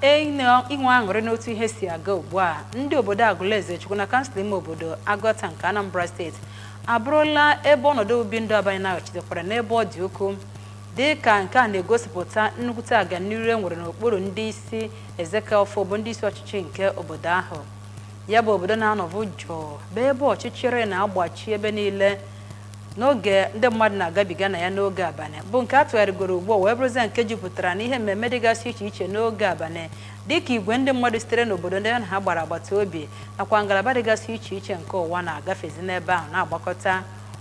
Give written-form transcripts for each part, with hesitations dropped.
Inwe aṅụrị n'otu ihe si aga ugbu a, ndị obodo Agụlụezechukwu na kansụl ime obodo Agụata nke Anambra Steeti abụrụla ebe ọnọdụ obibi ndụ abanye naghachitekwara n'ebe ọ dị ukwuu, dị ka nke a na-egosipụta nnukwute aganiru e nwere n'okpuru ndị isi Ezekiel bụ ndị isi ọchịchị nke obodo ahụ. Ya bụ obodo na-anọbụ jụụ bụ ebe ọchịchịrị na-agbachi ebe niile n'oge ndị mmadụ na-agabiga na ya n'oge abalị, bụ nke a tụgharịgoro ugbu a wee bụrụzie nke jupụtara n'ihe mmemme dịgasị iche iche n'oge abalị, dịka igwe ndị mmadụ sitere n'obodo ndị ha na ha gbara agbata obi nakwa ngalaba dịgasị iche iche nke ụwa na-agafezi n'ebe ahụ na-agbakọta.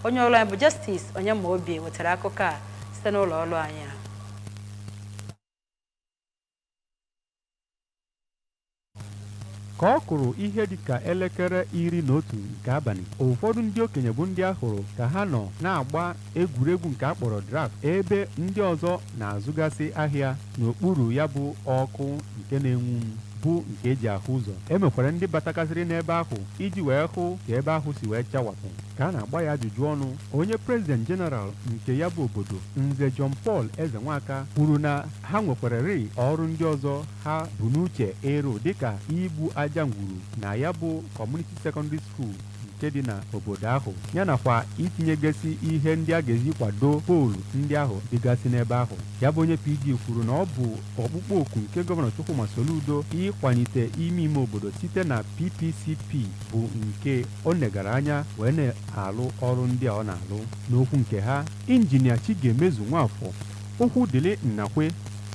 Onye ọrụ anyị bụ Justice Onyemaobi wetara akụkọ a site n'ụlọ ọrụ anyị a. Ka ọ kụrụ ihe dịka elekere 11 nke abalị, ụfọdụ ndị okenye bụ ndị a hụrụ ka ha nọ na-agba egwuregwu nke a kpọrọ draft, ebe ndị ọzọ na-azụgasị ahịa n'okpuru ya bụ ọkụ nke na-enwu bụ nke eji ahụ ụzọ. E mekwara ndị batakasịrị n'ebe ahụ iji wee hụ ka ebe ahụ si wee chawapụ. Ka a na-agba ya ajụjụ ọnụ, onye President General nke ya bụ obodo, Nze John Paul Ezenwaka, kwuru na ha nwekwararị ọrụ ndị ọzọ ha bụ n'uche ịrụ, dịka igbu aja ngwuru na ya bụ Community Secondary School nke dị n'obodo ahụ, ya nakwa itinyegasị ihe ndị a ga-eji kwado poolu ndị ahụ dịgasị n'ebe ahụ. Ya bụ onye PG kwuru na ọ bụ ọkpụkpọ oku nke Gọvanọ Chukwuma Soludo ịkwalite ime ime obodo site na PPCP bụ nke o negara anya wee na-alụ ọrụ ndị a ọ na-alụ. N'okwu nke ha, Injinia Chigemezu Nwafọ Okwu Dịlị Nnakwe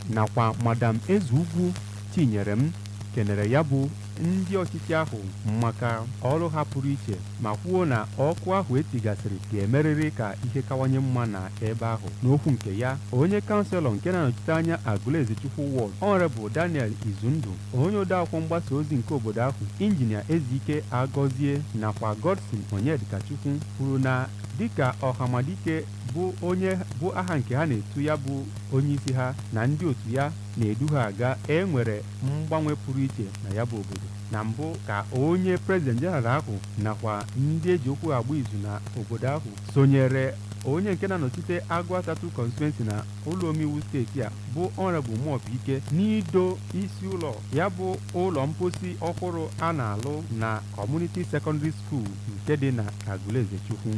nakwa Madam Ezeugwu Chinyerem kenere ya bụ ndị ọchịchị ahụ maka ọrụ ha pụrụ iche, ma kwuo na ọkụ ahụ etigasịrị ga-emerịrị ka ihe kawanye mma na ebe ahụ. N'okwu nke ya, onye councillor nke na-anọchite anya Agụlụezechukwu Ward, Honorable Daniel Izundụ, onye odeakwụkwọ mgbasa ozi nke obodo ahụ, Injinia Ezike Agọzie, nakwa Godson Onyedikachukwu kwuru na dịka Ọhamadike bụ onye bụ aha nke ha na-etu ya bụ onye isi ha na ndị otu ya na-edu ha aga, e nwere mgbanwe pụrụ iche na ya bụ obodo. Na mbụ ka onye President General ahụ nakwa ndị eji okwu agba izu na obodo ahụ sonyere onye nke na-anọchite Agụata 2 constituency na ụlọ omeiwu steeti a bụ Honorable Muobike n'ido isi ụlọ ya bụ ụlọ mposi ọhụrụ a na-alụ na Community Secondary School nke dị na Agụlụezechukwu.